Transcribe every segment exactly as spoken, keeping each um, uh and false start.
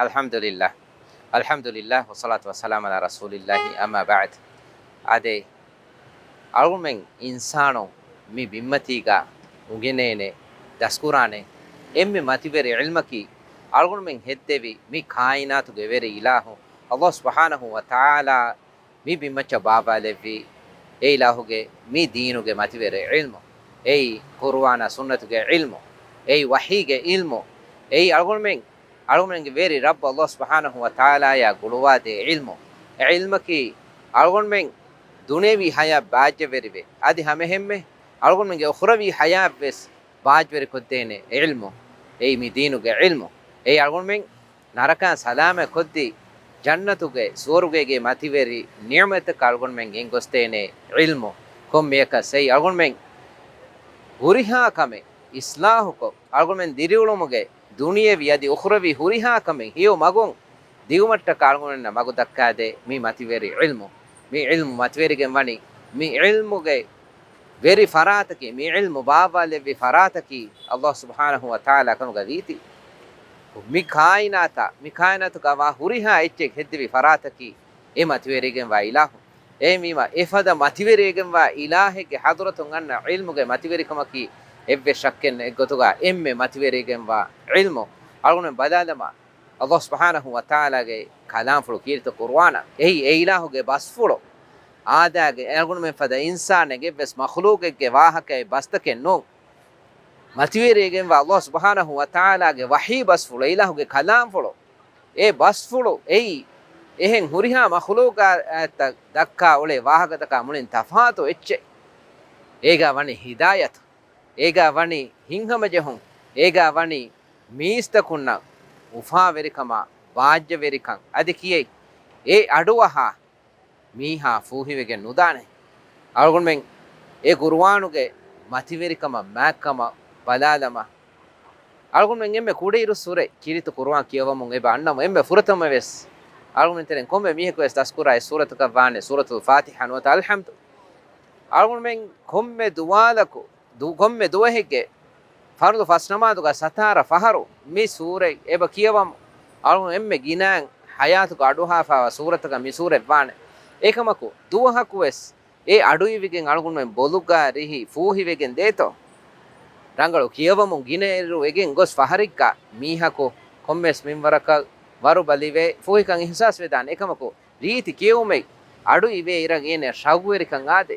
އަލްޙަމްދުލިއްލާހް. އަލްޙަމްދުލިއްލާހް، ވައްޞަލާތު ވައްސަލާމު ޢަލާ ރަސޫލިއްލާހި، އައްމާ ބަޢްދު. އާދެ، އަޅުގަނޑުމެން އިންސާނުން މި ބިންމަތީގަ އުނގެނޭނެ، ދަސްކުރާނެ އެންމެ މަތިވެރި ޢިލްމަކީ، އަޅުގަނޑުމެން ހެއްދެވި މި ކާއިނާތުގެ ވެރި އިލާހު ﷲ ސުބްޙާނަހޫ ވަތަޢާލާ މި ބިންމައްޗަށް ބާއްވާލެއްވި އެ އިލާހުގެ މި ދީނުގެ މަތިވެރި ޢިލްމު، އެއީ ޤުރުއާނާ ސުންނަތުގެ ޢިލްމު، އެއީ ވަޙީގެ ޢިލްމު، އެއީ އަޅުގަނޑުމެން، އަޅުގަނޑުމެންގެ ވެރި ރައްބު ﷲ ސުބްޙާނަހޫ ވަތަޢާލާޔާ ގުޅުވާދޭ ޢިލްމު. އެ ޢިލްމަކީ އަޅުގަނޑުމެން ދުނިޔަވީ ޙަޔާތް ބާއްޖަވެރިވެ، އަދި ހަމައެހެންމެ އަޅުގަނޑުމެންގެ އުޚްރަވީ ޙަޔާތްވެސް ބާއްޖަވެރިކޮށްދޭނެ ޢިލްމު، އެއީ މި ދީނުގެ ޢިލްމު. އެއީ އަޅުގަނޑުމެން ނަރަކައިން ސަލާމަތް ކޮށްދީ، ޖަންނަތުގެ، ސުވަރުގޭގެ މަތިވެރި ނިޢުމަތްތަކަށް އަޅުގަނޑުމެން ގެންގޮސްދޭނެ ޢިލްމު. ކޮންމެއަކަސް އެއީ އަޅުގަނޑުމެން ހުރިހާ ކަމެއް އިޞްލާޙުކޮށް، އަޅުގަނޑުމެން ދިރިއުޅުމުގެ ދުނިޔެވީ އަދި އުޚްރަވީ ހުރިހާ ކަމެއް ހެޔޮ މަގުން ދިއުމަށްޓަކާ އަޅުގަނޑުމެންނަށް މަގު ދައްކާދޭ މި މަތިވެރި ޢިލްމު. މި ޢިލްމު މަތިވެރިގެން ވަނީ، މި ޢިލްމުގެ ވެރި ފަރާތަކީ، މި ޢިލްމު ބާއްވާލެއްވި ފަރާތަކީ، ﷲ ސުބްޙާނަހޫ ވަތަޢާލާ ކަމުގަ ވީތީ. މި ކާއިނާތާ، މި ކާއިނާތުގަ ވާ ހުރިހާ އެއްޗެއް ހެއްދެވި ފަރާތަކީ، އެ މަތިވެރިގެންވާ އިލާހު. އެހެންވީމަ، އެފަދަ މަތިވެރިގެންވާ އިލާހެއްގެ ޙަޟްރަތުން އަންނަ ޢިލްމުގެ މަތިވެރިކަމަކީ، އެއްވެސް ޝައްކެއް ނެތް ގޮތުގަ އެންމެ މަތިވެރިގެންވާ ޢިލްމު. އަޅުގަނޑުމެން ބަލާލަމާ، ﷲ ސުބްޙާނަހޫ ވަތަޢާލާގެ ކަލާމްފުޅު ކީރިތި ޤުރުއާނަށް. އެއީ އެ އިލާހުގެ ބަސްފުޅު. އާދައިގެ އަޅުގަނޑުމެން ފަދަ އިންސާނެއް އެއްވެސް މަޚްލޫޤެއްގެ ވާހަކައެއް ބަސްތަކެއް ނޫން. މަތިވެރިގެންވާ ﷲ ސުބްޙާނަހޫ ވަތަޢާލާގެ ވަޙީ ބަސްފުޅު، އެ އިލާހުގެ ކަލާމްފުޅު. އެ ބަސްފުޅު އެއީ އެހެން ހުރިހާ މަޚްލޫޤާތްތައް ދައްކާ އުޅޭ ވާހަކަތަކާ މުޅިން ތަފާތު އެއްޗެއް. އޭގަ ވަނީ ހިދާޔަތު، އޭގަ ވަނީ ހިތްހަމަޖެހުން، އޭގަ ވަނީ މީސްތަކުންނަށް އުފާވެރިކަމާ، ބާއްޖަވެރިކަން. އަދި ކިޔޭ، އެ އަޑުއަހާ މީހާ ފޫހިވެގެން ނުދާނެ. އަޅުގަނޑުމެން އެ ޤުރުއާނުގެ މަތިވެރިކަމަށް މާތްކަމަށް ބަލާލަމާ، އަޅުގަނޑުމެން އެންމެ ކުޑައިރުއްސުރެ ކީރިތި ޤުރުއާން ކިޔަވަމުން އެބަ އަންނަމު، އެންމެ ފުރަތަމަވެސް އަޅުގަނޑުމެން ތެރެއިން ކޮންމެ މީހަކުވެސް ދަސްކުރާ އެއް ސޫރަތަކަށް ވާނެ ސޫރަތުލް ފާތިޙާ ނުވަތަ އަލްޙަމްދު. އަޅުގަނޑުމެން ކޮންމެ ދުވާލަކު، ދު-، ކޮންމެ ދުވަހެއްގެ ފަރުޟު ފަސް ނަމާދުގަ ސަތާރަ ފަހަރު މި ސޫރަތް އެބަ ކިޔަވަމު، އަޅުގަނޑު އެންމެ ގިނައިން ޙަޔާތުގަ އަޑުއަހާފައިވާ ސޫރަތަކަށް މި ސޫރަތް ވާނެ. އެކަމަކު، ދުވަހަކުވެސް އެ އަޑުއިވިގެން އަޅުގަނޑުމެން ބޮލުގަ ރިހި ފޫހިވެގެން ދޭތޯ؟ ރަނގަޅު ކިޔަވަމުން ގިނައިރު ވެގެން ގޮސް ފަހަރެއްގަ މީހަކު ކޮންމެސް މިންވަރަކަށް ވަރުބަލިވެ ފޫހިކަން އިޙްސާސް ވެދާނެ. އެކަމަކު، ރީތި ކިޔެވުމެއް އަޑު އިވޭ އިރަށް އޭނަ ޝައުގުވެރިކަން އާދޭ.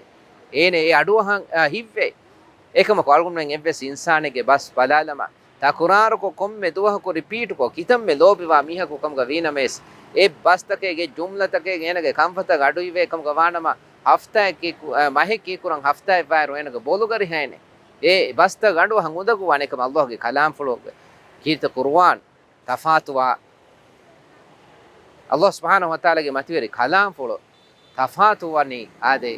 އޭނަ އެ އަޑުއަހަން، އަ، ހިތްވޭ. އެކަމަކު އަޅުގަނޑުމެން އެއްވެސް އިންސާނެއްގެ ބަސް ބަލާލަމާ، ތަކުރާރުކޮށް ކޮންމެ ދުވަހަކު ރިޕީޓުކޮށް، ކިތަންމެ ލޯބިވާ މީހަކު ކަމުގަ ވީނަމަވެސް، އެ ބަސްތަކެއްގެ ޖުމްލަތަކެއް އޭނަގެ ކަންފަތަށް އަޑު އިވޭ ކަމުގަ ވާނަމަ، ހަފްތާއެއް ކީ-، އަ، މަހެއް ކީކުރަން ހަފްތާއެއް ވާއިރު އޭނަގެ ބޮލުގަ ރިހައެނެ. އެ ބަސްތައް އަޑުއަހަން އުނދަގޫވާނެ. އެކަމަ ﷲގެ ކަލާމްފުޅުގެ ކީރިތި ޤުރުއާން ތަފާތުވާ، ﷲ ސުބްޙާނަހޫ ވަތަޢާލާގެ މަތިވެރި ކަލާމްފުޅު ތަފާތުވަނީ އާދެ،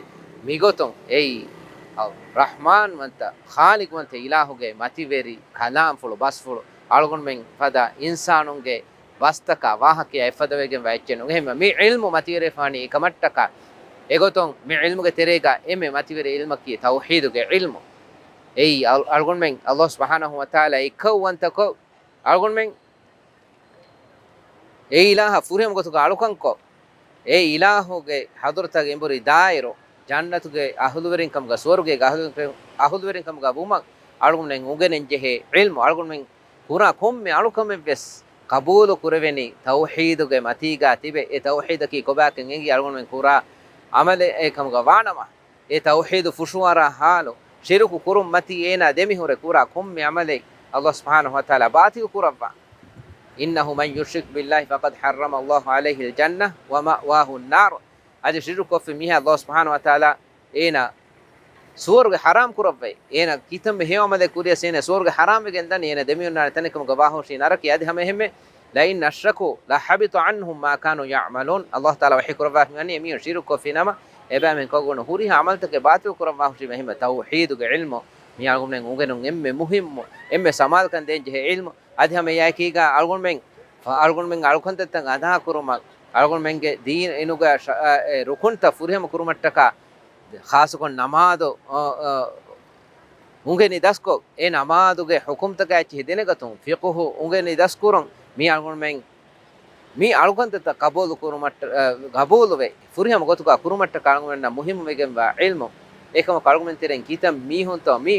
މިގޮތުން އެއީ ރަޙްމާންވަންތަ، ޚާލިޤުވަންތަ އިލާހުގެ މަތިވެރި ކަލާމްފުޅު ބަސްފުޅު. އަޅުގަނޑުމެން ފަދަ އިންސާނުންގެ ބަސްތަކާ ވާހަކަޔާ އެއްފަދަވެގެންވާ އެއްޗެއް ނޫން. އެހެންވެ، މި ޢިލްމު މަތިވެރިވެފަވަނީ އެކަމަށްޓަކާ. އެގޮތުން މި ޢިލްމުގެ ތެރޭގަ އެންމެ މަތިވެރި ޢިލްމަކީ ތައުޙީދުގެ ޢިލްމު. އެއީ އަޅު-، އަޅުގަނޑުމެން ﷲ ސުބްޙާނަހޫ ވަތަޢާލާ އެއްކައުވަންތަކޮށް، އަޅުގަނޑުމެން އެ އިލާހަށް ފުރިހަމަ ގޮތުގަ އަޅުކަންކޮށް، އެ އިލާހުގެ ޙަޟްރަތަށް އެނބުރި ދާއިރު، ޖަންނަތުގެ އަހުލުވެރިން ކަމުގަ، ސުވަރުގޭގެ އަހުލުވެރިން ކަމުގަ ވުމަށް އަޅުގަނޑުމެން އުނގެނެން ޖެހޭ ޢިލްމު، އަޅުގަނޑުމެން ކުރާ ކޮންމެ އަޅުކަމެއްވެސް ޤަބޫލު ކުރެވެނީ ތައުޙީދުގެ މަތީގަ ތިބެ، އެ ތައުޙީދަކީ ކޮބާކަން އެނގި އަޅުގަނޑުމެން ކުރާ ޢަމަލެއް ކަމުގަ ވާނަމަ، އެ ތައުޙީދު ފުށުއަރާ ޙާލު، ޝިރުކު ކުރުން މަތީ އޭނާ ދެމިހުރެ ކުރާ ކޮންމެ ޢަމަލެއް ﷲ ސުބްޙާނަހޫ ވަތަޢާލާ ބާޠިލު ކުރައްވާ. إنه من يشرك بالله فقد حرم الله عليه الجنة ومأواه النار. އަދި ޝިރުކު ކޮށްފި މީހާ ﷲ ސުބްޙާނަހޫ ވަތަޢާލާ އޭނާ ސުވަރުގެ ޙަރާމް ކުރައްވައި، އޭނާ ކިތަންމެ ހެޔޮ ޢަމަލެއް ކުރިޔަސް އޭނާ ސުވަރުގެ ޙަރާމް ވެގެން ދަނީ، އޭނާ ދެމިއޮންނާނެ ތަނެއް ކަމުގަ ވާހުށީ ނަރަކަޔަށް. އަދި ހަމަ އެހެންމެ، لئن أشركوا لحبط عنهم ما كانوا يعملون. ﷲ ތަޢާލާ ވަޙީ ކުރައްވާފައިވަނީ އެމީހުން ޝިރުކު ކޮށްފިނަމަ، އެބައިމީހުން ކޮށްގެން ހުރިހާ ޢަމަލުތަކެއް ބާޠިލު ކުރައްވާހުށީމަ. އެހެންމެ ތައުޙީދުގެ ޢިލްމު މި އަޅުގަނޑުމެން އުނގެނުން އެންމެ މުހިއްމު، އެންމެ ސަމާލުކަން ދޭންޖެހޭ ޢިލްމު. އަދި ހަމަ އެއާއެކީގަ އަޅުގަނޑުމެން ފަ-، އަޅުގަނޑުމެން އަޅުކަންތައްތައް އަދާކުރުމަށް، އަޅުގަނޑުމެންގެ ދީނުގެ ޝަ-، އަ، އެ ރުކުންތައް ފުރިހަމަ ކުރުމަށްޓަކާ، ޚާއްޞަކޮށް ނަމާދު، އަ، އަ، އުނގެނި ދަސްކޮށް، އެ ނަމާދުގެ ޙުކުމްތަކާ އެއްޗެހި ދެނެގަތުން، ފިޤުހު އުނގެނި ދަސްކުރުން، މި އަޅުގަނޑުމެން މި އަޅުގަނޑުތައް ޤަބޫލު ކުރުމަށްޓަ-، އަ، ޤަބޫލުވެ، ފުރިހަމަ ގޮތުގަ ކުރުމަށްޓަކާ އަޅުގަނޑުމެންނަށް މުހިއްމުވެގެންވާ ޢިލްމު. އެކަމަކު އަޅުގަނޑުމެން ތެރެއިން ކިތައް މީހުންތޯ މި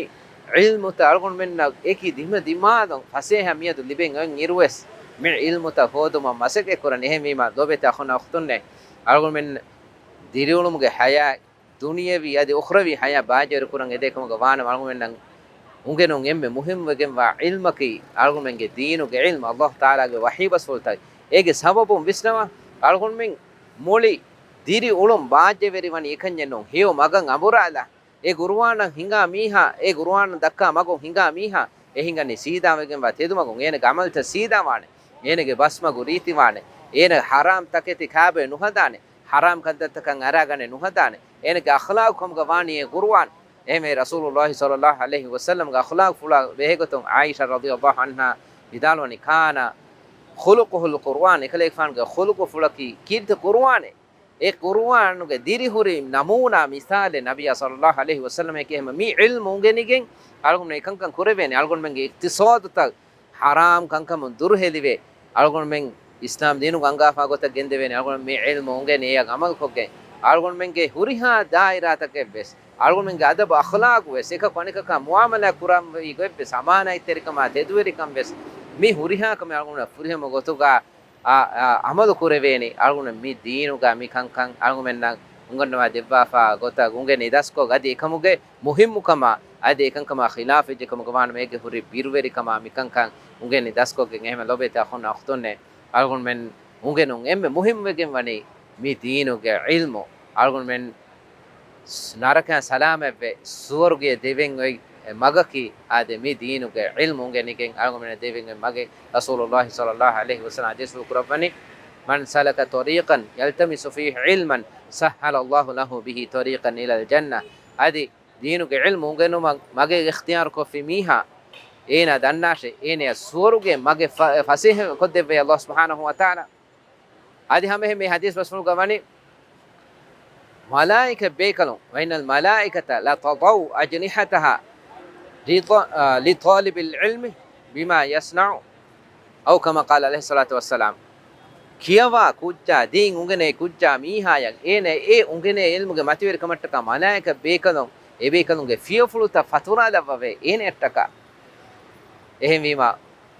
ޢިލްމުތައް އަޅުގަނޑުމެންނަށް އެކި ދިމަ ދިމާލުން ފަސޭހަ މިއަދު ލިބެން އޮތް އިރުވެސް، މި ޢިލްމުތައް ހޯދުމަށް މަސައްކަތް ކުރަން. އެހެންވީމާ، ލޯބިވެތި އަޚުންނާ އުޚްތުންނޭ، އަޅުގަނޑުމެން ދިރިއުޅުމުގެ ޙަޔާތް، ދުނިޔަވީ އަދި އުޚްރަވީ ޙަޔާތް ބާއްޖަވެރި ކުރަން އެދޭ ކަމުގަ ވާނަމަ، އަޅުގަނޑުމެންނަށް އުނގެނުން އެންމެ މުހިއްމުވެގެންވާ ޢިލްމަކީ، އަޅުގަނޑުމެންގެ ދީނުގެ ޢިލްމު، ﷲ ތަޢާލާގެ ވަޙީ ބަސްފުޅުތައް. އޭގެ ސަބަބުން ވިސްނަވާ، އަޅުގަނޑުމެން މުޅި ދިރިއުޅުން ބާއްޖަވެރިވަނީ އެކަންޏެއް ނޫން. ހެޔޮ މަގަށް އަނބުރާލާ، އެ ޤުރުއާނަށް ހިނގާ މީހާ، އެ ޤުރުއާނަށް ދައްކާ މަގުން ހިނގާ މީހާ، އެ ހިނގަނީ ސީދާވެގެންވާ ތެދުމަގުން. އޭނަގެ ޢަމަލުތައް ސީދާވާނެ، އޭނަގެ ބަސްމަގު ރީތިވާނެ، އޭނަ ޙަރާމް ތަކެތި ކާބޮއެ ނުހަދާނެ، ޙަރާމް ކަންތައްތަކަށް އަރާގަނެ ނުހަދާނެ، އޭނަގެ އަޚްލާޤު ކަމުގަ ވާނީ އެ ޤުރުއާން. އެހެންވެ، ރަސޫލުﷲ ޞައްލަﷲ ޢަލައިހި ވަސައްލަމްގެ އަޚްލާޤުފުޅާ ބެހޭގޮތުން ޢާއިޝާ ރަޟިޔަﷲ ޢަންހާ ވިދާޅުވަނީ، كان خلقه القرآن، އެކަލޭގެފާނުގެ ޚުލުޤުފުޅަކީ ކީރިތި ޤުރުއާނޭ. އެ ޤުރުއާނުގެ ދިރިހުރި ނަމޫނާ މިސާލެއް ނަބިއްޔާ ޞައްލަﷲ ޢަލައިހި ވަސައްލަމަކީ. އެހެންވީމަ މި ޢިލްމު އުނގެނިގެން އަޅުގަނޑު އެކަންކަން ކުރެވޭނެ. އަޅުގަނޑުމެންގެ އިޤްތިޞާދުތައް ޙަރާމް ކަންކަމުން ދުރުހެލިވެ، އަޅުގަނޑުމެން އިސްލާމް ދީނުގަ އަންގާފާ ގޮތަށް ގެންދެވޭނެ. އަޅުގަނޑު މި ޢިލްމު އުނގެނި އެއަށް ޢަމަލުކޮށްގެން، އަޅުގަނޑުމެންގެ ހުރިހާ ދާއިރާތަކެއްވެސް، އަޅުގަނޑުމެންގެ އަދަބު އަޚްލާޤުވެސް، އެކަކު އަނެކަކާ މުޢާމަލާތް ކުރާންވީ ގޮތްވެސް، އަމާނާތްތެރިކަމާ، ތެދުވެރިކަންވެސް، މި ހުރިހާ ކަމެއް އަޅުގަނޑު ފުރިހަމަ ގޮތުގަ އާ، އާ، ޢަމަލު ކުރެވޭނީ. އަޅުގަނޑު މި ދީނުގަ މި ކަންކަން އަޅުގަނޑުމެންނަށް އުނގަންނަވާ ދެއްވާފާ ގޮތަށް އުނގެނި ދަސްކޮށް، އަދި އެކަމުގެ މުހިއްމުކަމާ، އަދި އެކަންކަމާ ޚިލާފް ވެއްޖެ ކަމުގަ ވާނަމަ، އޭގެ ހުރި ބިރުވެރިކަމާ މި ކަންކަން އުނގެނި ދަސްކޮށްގެން. އެހެންވެ، ލޯބިވެތި އަޚުންނާ އުޚްތުންނޭ، އަޅުގަނޑުމެން އުނގެނުން އެންމެ މުހިއްމުވެގެން ވަނީ މި ދީނުގެ ޢިލްމު. އަޅުގަނޑުމެން ނަރަކައިން ސަލާމަތްވެ، ސުވަރުގެއަށް ދެވެން އޮތް މަގަކީ، އާދެ، މި ދީނުގެ ޢިލްމު އުނގެނިގެން އަޅުގަނޑުމެންނަށް ދެވެން އޮތް މަގެއް. ރަސޫލުﷲ ޞައްލަﷲ ޢަލައިހި ވަސައްލަމް ޙަދީޘްފުޅު ކުރައްވަނީ، من سلك طريقا يلتمس فيه علما سهل الله له به طريقا إلى الجنة. އަދި، ދީނުގެ ޢިލްމު އުނގެނުމަށް މަގެއް އިޚްތިޔާރުކޮށްފި މީހާ، އޭނާ ދަންނާށޭ، އޭނަޔަށް ސުވަރުގެ މަގެއް ފަ-، ފަސޭހަ ކޮށްދެއްވައޭ ﷲ ސުބްޙާނަހޫ ވަތަޢާލާ. އަދި ހަމައެހެން މި ޙަދީޘް ބަސްފުޅުގަ ވަނީ، މަލާއިކަ ބޭކަލުން، وإن الملائكة لتضع أجنحتها لط-، އާ، لطالب العلم بما يصنع، أو كما قال عليه الصلاة والسلام. ކިޔަވާ ކުއްޖާ، ދީން އުނގެނޭ ކުއްޖާ މީހާޔަށް، އޭނަ އެ އުނގެނޭ ޢިލްމުގެ މަތިވެރިކަމަށްޓަކާ މަލާއިކަ ބޭކަލުން އެބޭކަލުންގެ ފިޔަފުޅުތައް ފަތުރާލައްވަވޭ އޭނަޔަށްޓަކާ. އެހެންވީމާ،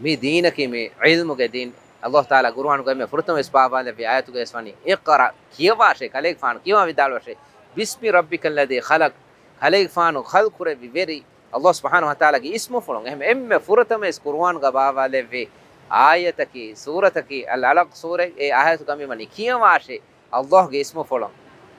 މި ދީނަކީ މި ޢިލްމުގެ ދީން. ﷲ ތަޢާލާ ޤުރުއާނުގައި މި ފުރަތަމަވެސް ބާވާލެއްވި އާޔަތުގައިވެސް ވަނީ، اقرأ، ކިޔަވާށޭ، ކަލޭގެފާނު ކިޔަވާ ވިދާޅުވާށޭ، باسم ربك الذي خلق، ކަލޭގެފާނު ޚަލްޤުކުރެއްވި ވެރި ﷲ ސުބްޙާނަހޫ ވަތަޢާލާގެ އިސްމުފުޅުން. އެހެން އެންމެ ފުރަތަމަވެސް ޤުރުއާނުގަ ބާވާލެއްވި އާޔަތަކީ، ސޫރަތަކީ، އަލްޢަލަޤް ސޫރަ، އެ އާޔަތުގަ މި ވަނީ، ކިޔަވާށޭ، ﷲގެ އިސްމުފުޅުން.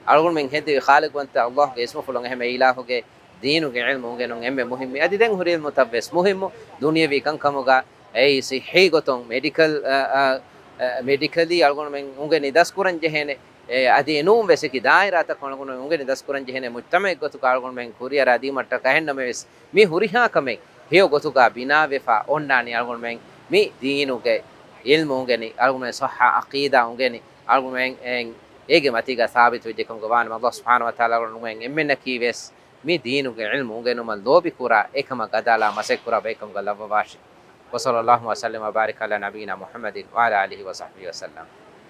އަޅުގަނޑުމެން ހެދިވި ޚާލިޤުވަންތަ ﷲގެ އިސްމުފުޅުން. އެހެން އެ އިލާހުގެ ދީނުގެ ޢިލްމު އުނގެނުން އެންމެ މުހިއްމު. އަދި ދެން ހުރި ޢިލްމުތައްވެސް މުހިއްމު. ދުނިޔަވީ ކަންކަމުގަ އެއީ ޞިއްޙީ ގޮތުން މެޑިކަލް، އަ، އަ، އަ، މެޑިކަލީ އަޅުގަނޑުމެން އުނގެނި ދަސްކުރަން ޖެހޭނެ. އެ، އަދި އެނޫން ވެސް އެކި ދާއިރާތަކުން އަޅުގަނޑުމެން އުނގެނި ދަސްކުރަން ޖެހޭނެ މުޖްތަމަޢެއް ގޮތުގަ އަޅުގަނޑުމެން ކުރިއަރާ ދީމަށްޓަކާ. އެހެންނަމަވެސް، މި ހުރިހާ ކަމެއް ހެޔޮ ގޮތުގަ ބިނާވެފަ އޮންނާނީ އަޅުގަނޑުމެން މި ދީނުގެ ޢިލްމު އުނގެނި، އަޅުގަނޑުމެން ޞައްޙަ ޢަޤީދާ އުނގެނި، އަޅުގަނޑުމެން އެ-، އޭގެ މަތީގަ ސާބިތު ވެއްޖެ ކަމުގަ ވާނަމަ، ﷲ ސުބްޙާނަހޫ ވަތަޢާލާ އަޅުގަނޑުމެން އެންމެންނަކީ ވެސް މި ދީނުގެ ޢިލްމު އުނގެނުމަށް ލޯބިކުރާ، އެކަމަށް ގަދައަޅާ މަސައްކަތް ކުރާ ބައެއްކަމުގަ ލައްވަވާށި. وصلى الله وسلم وبارك على نبينا محمد وعلى آله وصحبه وسلم.